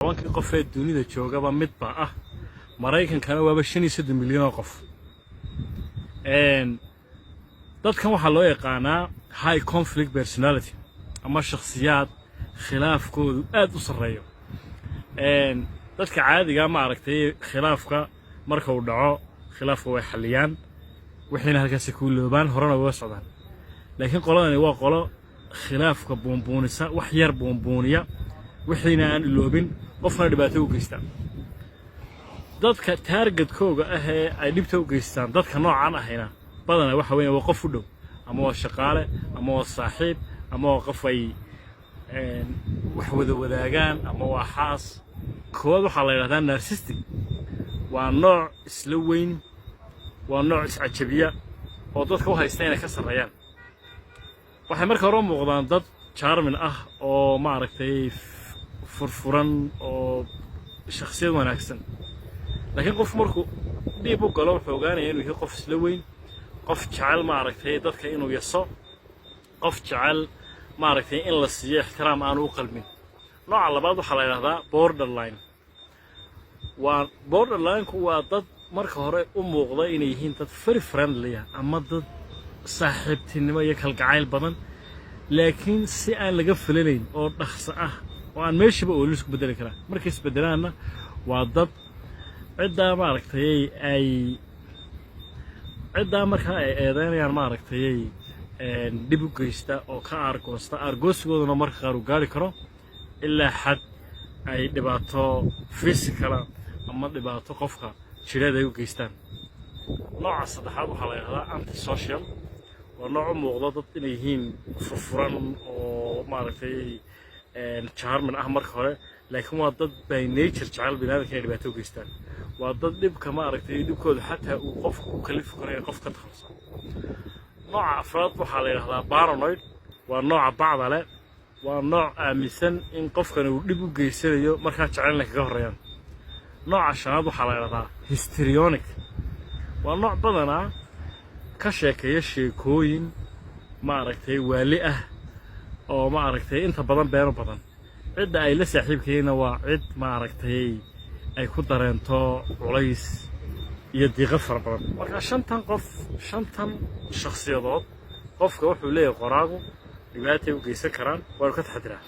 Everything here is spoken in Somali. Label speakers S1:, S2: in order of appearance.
S1: 10-kii qof ee dunida joogaba midba ah. Maraykankana waaba 35 milyan oo qof. Dadkan waxaa loo yaqaanaa high conflict personality ama shakhsiyaad khilaafkoodu aad u sarreeyo. Dadka caadiga, ma aragtay, khilaafka marka uu dhaco, khilaafka way xalliyaan, wixiina halkaasi ku loobaan, horena way socdaan. Laakiin qoladani waa qolo khilaafka buunbuunisa, wax yar buunbuuniya, wixiina aan iloobin, qofkana dhibaato u geysta. Dadka targetkooga ah ee ay dhibta u geystaan dadka noocan ahayna badanaa waxa weya waa qof u dhow, ama waa shaqaale, ama waa saaxiib, ama waa qof ay wax wada wadaagaan, ama waa xaas. Koowaad waxaa la yidhahdaa narcissistic. Waa nooc isla weyn, waa nooc iscajabiya oo dadka u haysta inay ka sarreeyaan. Waxay marka hore u muuqdaan dad charming ah oo, ma aragtay, furfuran oo shakhsiyad wanaagsan, laakiin qof markuu dhiib u galo wuxuu ogaanaya inuu yahay qof isla weyn, qof jecel, ma aragtay, dadka inuu yaso, qof jecel, ma aragtay, in la siiyo ixtiraam aanu u qalmin. Nooca labaad waxaa la yidhahdaa borderline. Waa borderline-ku waa dad marka hore u muuqda inay yihiin dad very friendly ah ama dad saaxiibtinimo iyo kalgacayl badan, laakiin si aan laga filanayn oo dhaqso ah oo aan meeshaba oolin isku bedeli karaa. Markay isbedelaanna waa dad ciddaa, ma aragtay, ay ciddaa markaa ay eedeynayaan, ma aragtay, dhib u geysta oo ka aargoosta. Aargoosigooduna marka qaar uu gaari karo ilaa xad ay dhibaato physical ah ama dhibaato qofka jireed ay u geystaan. Nooca saddexaad waxaa la yidhahdaa antisocial. Waa nooc u muuqdo dad inay yihiin furfuran oo, ma aragtay, charming ah marka hore, laakiin waa dad by nature jecel biniaadamka inay dhibaato u geystaan. Waa dad dhibka, ma aragtay, dhibkooda xataa uu qofka ku kalifi karo inay qof ka takhaluso. Nooca afraad waxaa la yidhahdaa paranoid. Waa nooca bacda leh. Waa nooc aaminsan in qofkani uu dhib u geysanayo, markaa jecel inay kaga horreeyaan. Nooca shanaad waxaa la yidhahdaa histrionic. Waa nooc badanaa ka sheekeeya sheekooyin, ma aragtay, waali ah oo, ma aragtay, inta badan beeno badan. Cidda ay la saaxiibkayna waa cid, ma aragtay, ay ku dareento culays iyo diiqad fara badan. Marka shantan qof, shantan shakhsiyadood, qofka wuxuu leeyahay qoraagu dhibaatay u geysan karaan, waanu ka taxadiraa.